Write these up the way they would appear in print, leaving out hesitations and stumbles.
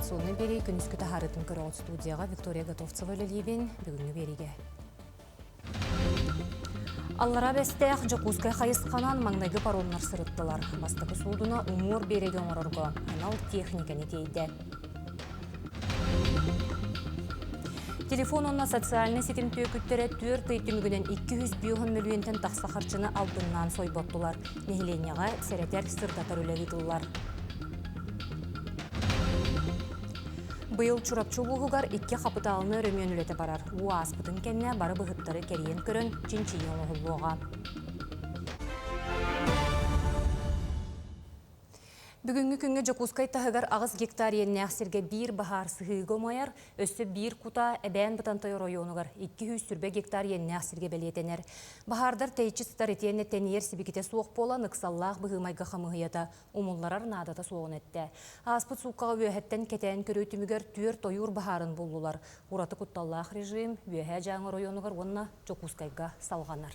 информационный биэрии күнүскү таһаарыытын көрөҕүт студияҕа Виктория Готовцева үлэлиибин. Бүгүҥҥү биэриигэ. Аллараа Бэстээх Дьокуускай хайысханан маҥнайгы паромнар сырыттылар. Бастакы суудуна уҥуор биэрэги оҥорорго анал техниканы тиэйдэ. Телефон уонна социальнай ситим түөкүттэрэ 4 ый түмүгүнэн 205 мөлүйүөнтэн тахса харчыны албыннаан сойботтулар. Нэһилиэнньэҕэ сэрэтэр, сырдатар үлэ ыытыллар. Быйыл Чурапчы улууһугар икки хапытаалынай өрөмүөн үлэтэ барар. Уу ааспытын кэннэ бары быһыттары кэрийэн көрөн чинчийии оҥоһуллуоҕа. Бүгүҥҥү күҥҥэ Дьокуускай таһыгар 8 гектар иэннээх сиргэ биир баһаар сыһыыга умайар, өссө биир кутаа Эбээн Бытантай оройуонугар 220 гектар иэннээх сиргэ бэлиэтэнэр. Баһаардар тэйиччи сытар итиэннэ тэнийэр сибикитэ суох буолан, ыксаллаах быһыы-майгы хамыыһыйата умулларар наадата суоҕун эттэ. Ааспыт сууккаҕа үөһэттэн кэтээн көрүү түмүгэр түөрт ойуур баһаарын буллулар. Ураты кутталлаах режим Үөһээ Дьааҥы оройуонугар уонна Дьокуускайга салҕанар.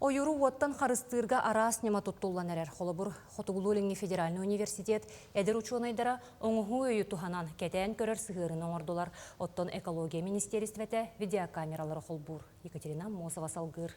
Ойууру уоттан харыстыырга араас ньыма туттуллан эрэр. Холобур, Хотугулуу-Илиҥҥи федеральнай университет эдэр учуонайдара оҥоһуу өйү туһанан кэтээн көрөр сыһыарыны оҥордулар. Оттон экология министиэристибэтэ видеокамералары холбуур. Екатерина Аммосова салгыыр.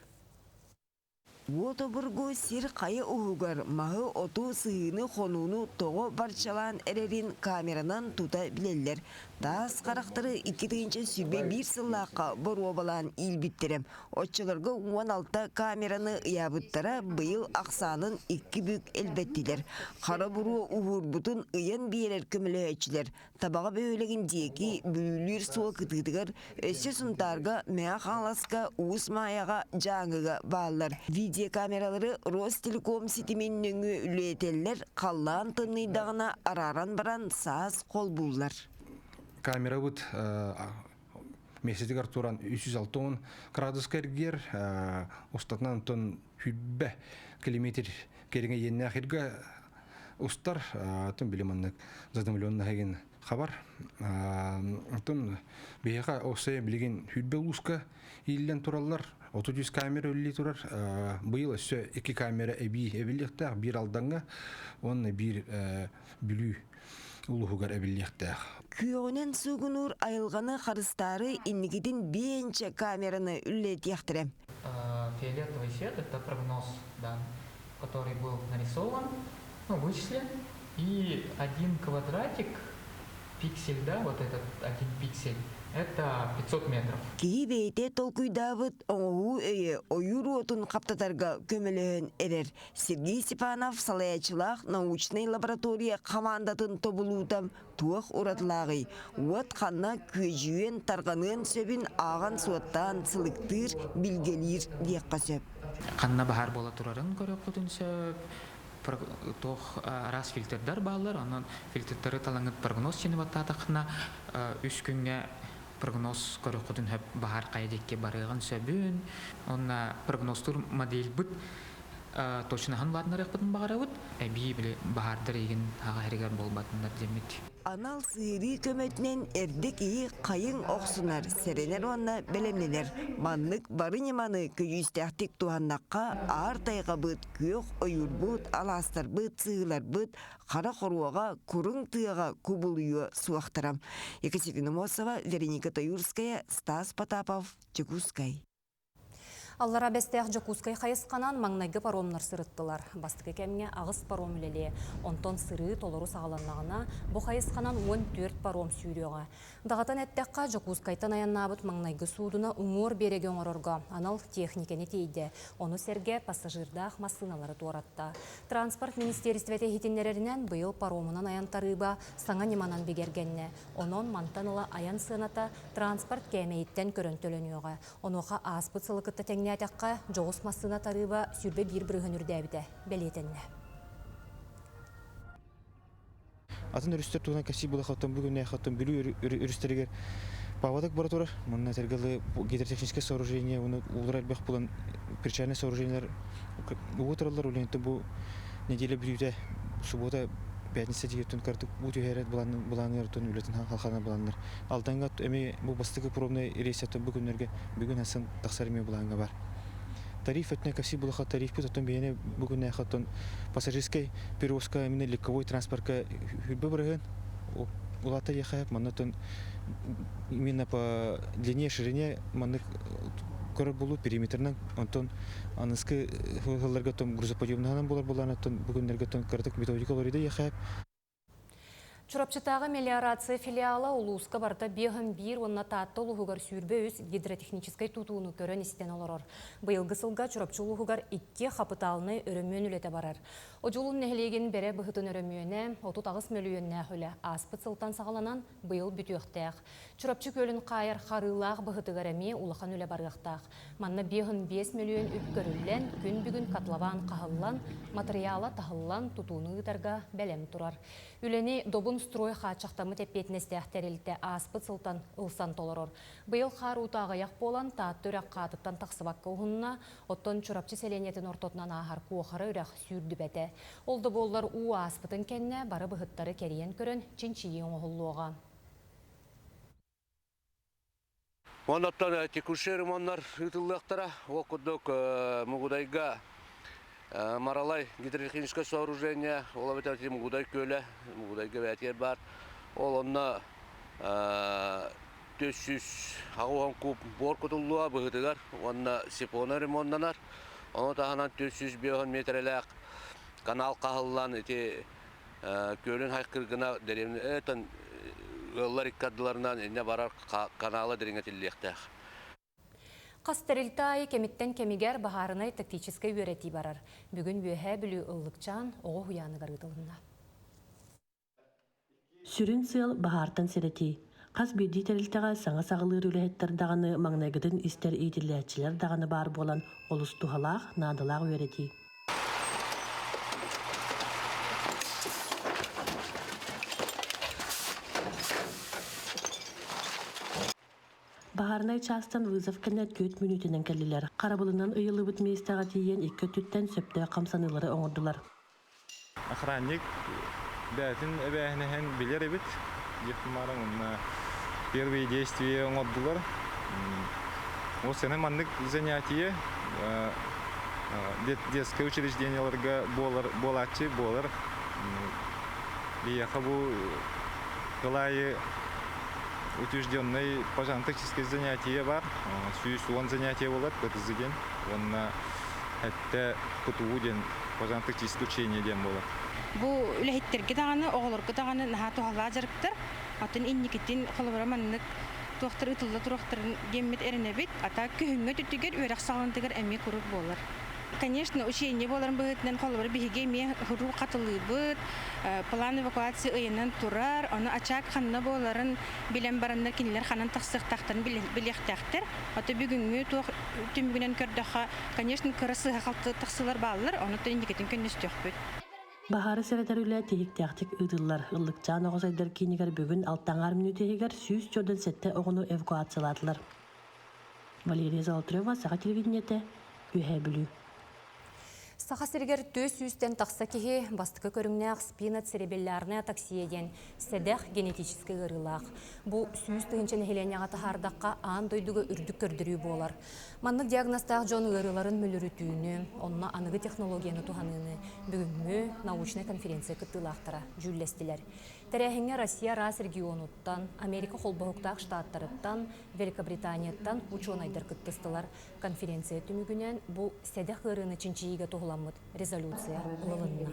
Уот обургу сир хайа уһугар маһы-оту, сыһыыны-хонууну тоҕо барчалаан эрэрин камеранан тута билэллэр. Таас харахтары 2021 сыллаахха боруобалаан иилбиттэрэ. Оччолорго 16 камераны ыйаабыттара быйыл ахсаанын икки бүк элбэттилэр. Хара буруо уһуурбутун ыйан биэрэр көмөлөһөөччүлэр Табаҕа бөһүөлэгин диэки Бүлүүлүүр суол кытыытыгар өссө Сунтаарга, Мэҥэ Хаҥаласка, Уус Маайаҕа, Дьааҥыга бааллар. Видеокамералары Ростелеком ситимин нөҥүө үлэлэтэллэр, халлаан тымныйдаҕына арааран баран саас холбууллар. Камерабыт миэстэтигэр туран 360 градуска эргийэр, устатынан онтон 100 километр кэриҥэ иэннээх иргэ устар, оттон били маннык задымленнаһыгын хабар. Оттон биһиэхэ оссе билигин 100 улууска ииллэн тураллар, 33 камера үлэлии турар. Быйыл өссө икки камера эбии эбиллиэхтээх, биир Алдаҥҥа уонна биир Бүлүү улууһугар эбиллиэхтээх. Күөҕүнэн суугунуур айылҕаны харыстаары инникитин биэнчэ камераны үлэлэтиэхтэрэ. Фиолетовый свет – это прогноз, да, который был нарисован, ну, вычислен, и один квадратик, пиксель, да, вот этот один пиксель, это 500 метров. Киһи бэйэтэ толкуйдаабыт оҥоһуу өйө ойуур уотун хаптатарга көмөлөһөн эрэр. Сергей Степанов салайааччылаах научнай лаборатория хамаандатын тобулуута туох уратылааҕый? Уот ханна күөдьүйүөн, тарҕаныан сөбүн ааҕан-суоттаан сылыктыыр, билгэлиир диэххэ сөп. Ханна баһаар буола турарын көрүөххүтүн сөп. Туох араас фильтрдар бааллар, онон фильтрдары талаҥыт прогноз чини баттаатаххына үс күҥҥэ прогноз көрүөххүтүн сөп баһаар хайа диэки барыаҕын сөбүн. Онно прогнозтуур модельбыт точноһын улаатыннарыахпытын баҕарабыт. Эбии били баһаардар эйигин аҕа иһэригэр буолбатыннар диэммит. Анал сыһыарыы көмөтүнэн эрдэ киһи хайыҥ охсунар, сэрэнэр уонна бэлэмнэнэр. Маннык бары ньыманы көдьүүстээхтик туһаннахха, аар тайҕабыт, күөх ойуурбут, алаастарбыт, сыһыыларбыт хара хоруоҕа, куруҥ тыаҕа кубулуйуо суохтара. Екатерина Мосова, Вероника Таюрская, Стас Потапов, Дьокуускай. Аллара Бэстээх Дьокуускай хайысханан маҥнайгы паромнар сырыттылар. Бастакы кэмҥэ аҕыс паром үлэлиэ. Онтон сырыы толору саҕаланнаҕына, бу хайысханан 14 паром сүүрүөҕэ. Даҕатан эттэххэ, Дьокуускайтан айаннаабыт маҥнайгы суудуна уҥуор биэрэги оҥорорго анал техникэни тиэйдэ. Ону сэргэ пассажирдаах массыыналары туоратта. Транспорт министиэристибэтэ иһитиннэрэринэн, быйыл паромунан айан тарыыба саҥа ньыманан бигэргэннэ. Онон мантан ыла айан сыаната транспорт кээмэйиттэн көрөн төлөнүөҕэ. Онуоха ааспыт сылы кытта тэҥнээтэххэ, дьоҕус массыына тарыыба 21% үрдээбитэ бэлиэтэннэ. Атын өрүстэр туһунан кэпсиир буоллаххыттан бүгүн Бүлүү өрүстэригэр паводок бара турар. Манна этэргэ гидротехническое сооружение, уну уулар элбэх буолан причальное сооружениелар уу тураллар. Үлэнтэ бу неделя бүтүүтэ суббота пятница диэки картык уу түһэрэр былааныгар үлэтин халхана буланнар. Алданга эми бу бастакы пробный рейс бу күннэргэ бүгүн асан тахсар эми былаанга бар. Тариф өттүнэн кэпсиир буоллахха, тарифпыт оттон биһиэнэ бу күннээхи оттон пассажирскай перевозка именно легковой транспортка хүрбэ бырыһын улаата диэхэ манна оттон именно по длине, ширине маннык көрөр буолуу периметрынан онтон аныскы сылларга оттон грузоподъемнаһынан буолар буолаан оттон бу күннэргэ оттон кыратык методика олоруйда диэхэ. Чурапчытааҕы мелиорация филиала улууска барыта 51 уонна Таатта улууһугар 23 гидротехническай тутууну көрөн-истэн олорор. Быйылгы сылга Чурапчы улууһугар икки хапытаалынай өрөмүөн үлэтэ барар. Одьулуун нэһилиэгин бэрэ быһытын өрөмүөнэ 38 мөлүйүөннээх үлэ ааспыт сылтан саҕаланан быйыл бүтүөхтээх. Чурапчы күөлүн хаайар харыылаах быһытыгар эмиэ улахан үлэ барыахтаах. Манна 55 мөлүйүөн үп көрүллэн, күн бүгүн котлован хаһыллан, матырыйаала таһыллан, тутууну ыытарга бэлэм турар. Үлэни Добун строй хааччахтаммыт эппиэтинэстээх тэрилтэ ааспыт сылтан ылсан толорор. Быйыл хаар уута аҕыйах буолан, Таатта үрэх хаатыттан тахсыбакка уһунна, оттон Чурапчы сэлиэнньэтин ортотунан ааһар Куохара үрэх сүүрдүбэтэ. Ол да буоллар уу ааспытын кэннэ бары быһыттары кэрийэн көрөн чинчийии оҥоһуллуоҕа. Оннуттан текущий ремоннар ыытыллыахтара. Ол курдук Мугудайга Маралай гидротехническое сооружение, ол эбэтэр Мугудай күөлэ, Мугудайга бээтигэр баар. Ол онно 480 куб буор кутуллуо быһытыгар уонна сифона ремоннанар. Ону таһынан 405 метрэлээх канал хаһыллан ити Күөлүн хайкыргына дэриэбинэтэн ыаллар икки ардыларынан иннэ барар канала дириҥэтиллиэхтээх. Хас тэрилтэ аайы кэмиттэн кэмигэр баһаарынай тактическай үөрэтии барар. Бүгүн Үөһээ Бүлүү Ыллыкчаан оҕо уһуйааныгар ыытылынна. Сүрүн сыал баһаартан сэрэтии. Хас биирдии тэрилтэҕэ саҥа саҕалыыр үлэһиттэр даҕаны маҥнайгытын истэр иитиллээччилэр даҕаны баар буолан олус туһалаах, наадалаах үөрэтии. Баһаарынай чаастан вызов кэннэ 4 мүнүүтэнэн кэллилэр. Харабылынан ыйыллыбыт миэстэҕэ тиийэн икки өттүттэн сөптөөх хамсаныылары оҥордулар. Охранник бэйэтин эбээһинэһин билэр эбит. Диэхтумааран уонна первые действия оҥордулар. Ол сэнэ маннык занятие детское учреждениеларга буолар буолааччы буолар. Биһиэхэ бу кылаайы утвержденный пожарно-тактическое занятие бар. 110 занятие болар ПТЗ диэн. Уонна Эттэ ПТУ диэн пожарно-тактическое учение диэн буолар. Бу үлэһиттэргэ даҕаны, оҕолорго даҕаны наһаа туһалаах дьарыктар. Атын инникитин холобура маннык туохтар ытылла туруохтарын диэммит эрэнэбит. Ата күһүҥҥү өттүгэр үөрэх саҕаланытыгар эмиэ куруук буолар. Конечно, учение буоларын быһыытынан холобура биһиги эмиэ куруук хатылыыбыт, план эвакуации ыйанан турар, ону ачаак ханна буоларын билэн бараннар кинилэр ханан тахсыахтаахтарын билиэхтээхтэр. Ото бүгүҥҥү туох түмүгүнэн көрдөххө, конечно, кыра сыыһа-халты тахсыылар бааллар, ону инникитин көннөстүөхпүт. Баһаары сэрэтэр үлэ тиһиктээхтик ыытыллар. Ыллыкчаан оҕо сайдар киинигэр бүгүн алтаҥаар мүнүүтэ иһигэр 147 оҕону эвакуациялаатылар. Валерия Золотарева, Саха телевидениетэ, Үөһээ Бүлүү. Саха сиригэр 400-тэн тахса киһи бастакы көрүҥнээх спиноцеребеллярная атаксия диэн сэдэх генетическэй ыарыылаах. Бу 100 тыһыынча нэһилиэнньэҕэ таһаардахха аан дойдуга үрдүк көрдөрүү буолар. Маннык диагнозтаах дьон ыарыыларын мүлүрүтүүнү, онно аныгы технологияны туһаныыны бүгүҥҥү научнай конференция кыттыылаахтара дьүүллэстилэр. Тэрээһиҥҥэ Россия араас регионуттан, Америка холбоһуктаах штаттарыттан, Великобританияттан учуонайдар кыттыстылар. Конференция түмүгүнэн бу сэдэх ыарыыны чинчийиигэ туһуламмыт резолюция ылылынна.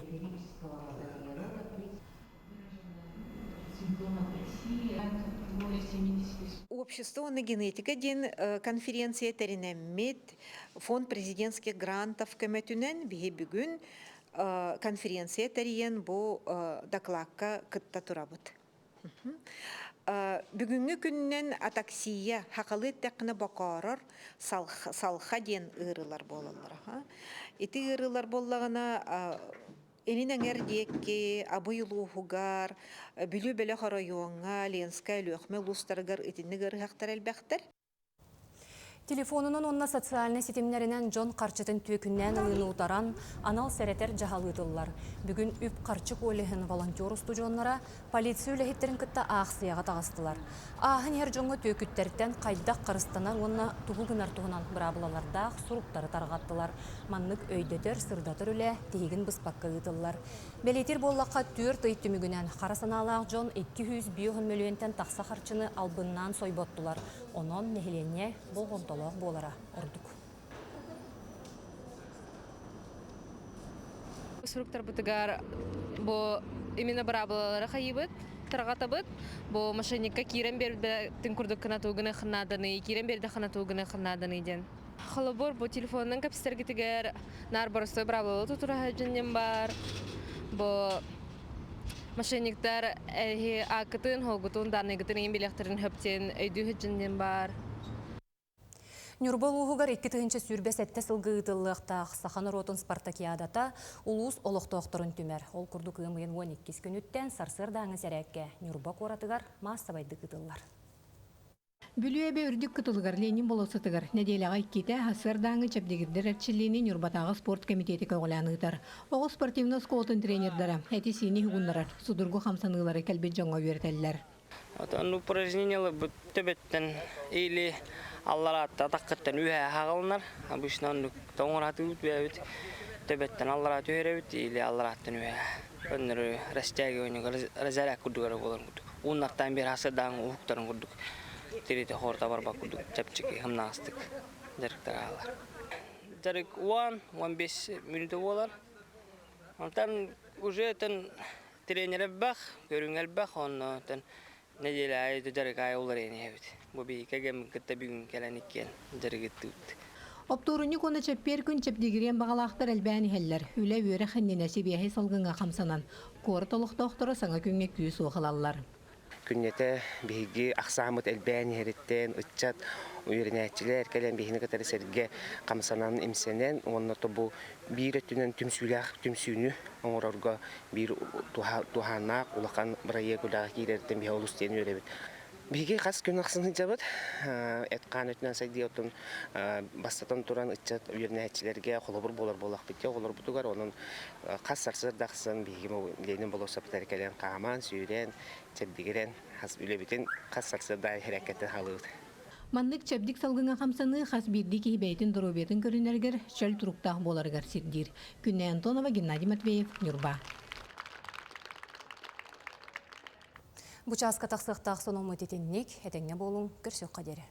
Общество уонна генетика диэн конференция тэринэммит фонд президентских грантов көмөтүнэн биһи бүгүн конференция тэрийэн бу докладка кытта турабыт. Бүгүҥҥү күнүнэн атаксия, хахалы эттэххинэ бокоорор, салха диэн ыарыылар буолаллар. Ити ыарыылар буоллаҕына Илин эҥэр диэки Абый улууһугар, Бүлүү бөлөх оройуоҥҥа, Ленскэй, Өлүөхүмэ улуустарыгар итинник ыарыһахтар элбэхтэр. Телефонунан уонна социальнай ситимнэринэн дьон харчытын түөкүннээн ылыыны утаран, анал сэрэтэр дьаһал ыытыллар. Бүгүн үп-харчы коллеһын волонтер устудьуоннара полиция үлэһиттэрин кытта аахсыйаҕа таҕыстылар. Ааһан иһэр дьоҥҥо түөкүттэртэн хайдах харыстанар уонна тугу гынар туһунан быраабылалардаах суруктары тарҕаттылар. Маннык өйдөтөр, сырдатар үлэ тиһигин быспакка ыытыллар. Бэлиэтиир буоллахха, 4 ый түмүгүнэн хара санаалаах дьон 250 мөлүйүөнтэн тахса харчыны албыннаан сойботтулар. Онон нэһилиэнньэ болҕомтолоох буолара ордук. Суруктарбытыгар бу именно быраабылалары хайыыбыт, тарҕатабыт. Бу мошенникка киирэн биэрбэтин курдук кынатуугуны ханааданый, киирэн биэрдэ ханатуугуны ханааданый диэн. Холобур, бу телефонунан кэпсэтэргитигэр наар боростуой быраабылалы тутура дьонньон бар. Бу мошенниктар эһи ааккытын, холгутун, данныйгытын иин билиэхтэрин хөптен өйдүү дьонньон бар. Ньурба улууһугар 2027 сылга ыытыллыахтаах саха норуотун спартакиадата улуус олохтоохторун түмэр. Ол курдук ыам ыйын 12 күнүттэн сарсыардааҥы сэрээккэ Ньурба куоратыгар маассабайдык ыытыллар. Бүлүү эбэ үрдүк кытылыгар Ленин болуоссатыгар нэдиэлэҕэ иккитэ сарсыардааҥҥы чэбдигирдэр эрчиллиини Ньурбатааҕы спорт кэмитиэтэ көҕүлээн ыытар. Оҕо спортивнай оскуолатын тренердэрэ эти-сиини уһугуннарар судургу хамсаныылары кэлбит дьоҥҥо үөрэтэллэр. Отон упражнениеларбыт төбөттөн или аллараатта атаххыттан үөһэ хаҕылынар. Обычно оннук тоҥуратыыбыт бэйэбит төбөттөн аллараа түһэрэбит или алларааттан үөһэ. Өннөрү растягивание разряд курдук эрэ буолар курдук. Ууннартаан биэр сырдаан уһуктарын курдук тиритэ хорта барбат курдук чэпчэки хымнаастык дьарыктар аалар. Дьарык 10-15 мүнүүтэ буолар. Онтон уже тэн тренер элбэх, көрүҥ элбэх, онно тэн нэдиэлэ аайы дьарык аайы уларыйан иһэбит. Бу биһиги кэмин кытта бүгүн кэлэн иккиэн дьарыгыттыыбыт. Оптуорунньук уонна чэппиэр күн чэбдигириэн баҕалаахтар элбээн иһэллэр. Үлэ-үөрэх иннинэ сибиэһэй салгыҥҥа хамсанан, куорат олохтоохторо саҥа күҥҥэ күүс-уох ылаллар. Күннэтэ биһиги ахсааммыт элбээн иһэриттэн ыччат үөрэнээччилэр кэлэн биһини кытары сэргэ хамсанан имсэнэн уонна тобу биир өттүнэн түмсүүлээх түмсүүнү оҥорорго биир туһааннаах улахан бырайыак үлэҕэ киирэриттэн биһи олус диэн үөрэбит. Биһиги хас күн ахсын сылдьабыт. Эт-хаан өттүнэн сайдыы оттон бастатан туран ыччат үөрэнээччилэргэ холобур буолар буоллахпыт дии оҕолорбутугар. Онон хас сарсыарда ахсын биһиги Ленин болуоссаппытыгар кэлэн хааман, сүүрэн, чэбдигирэн хас үлэбитин хас сарсыарда иһэрээккэттэн хаалыбыт. Маннык чэбдик салгыҥҥа хамсаныы хас биирдии киһи бэйэтин доруобуйатын көрүнэригэр, чөл туруктаах буоларыгар сирдиир. Күннэй Антонова, Геннадий Матвеев, Ньурба. Бу чааска тахсыахтаах сонуммут итинник, этэҥҥэ буолуҥ, көрсүөххэ диэри.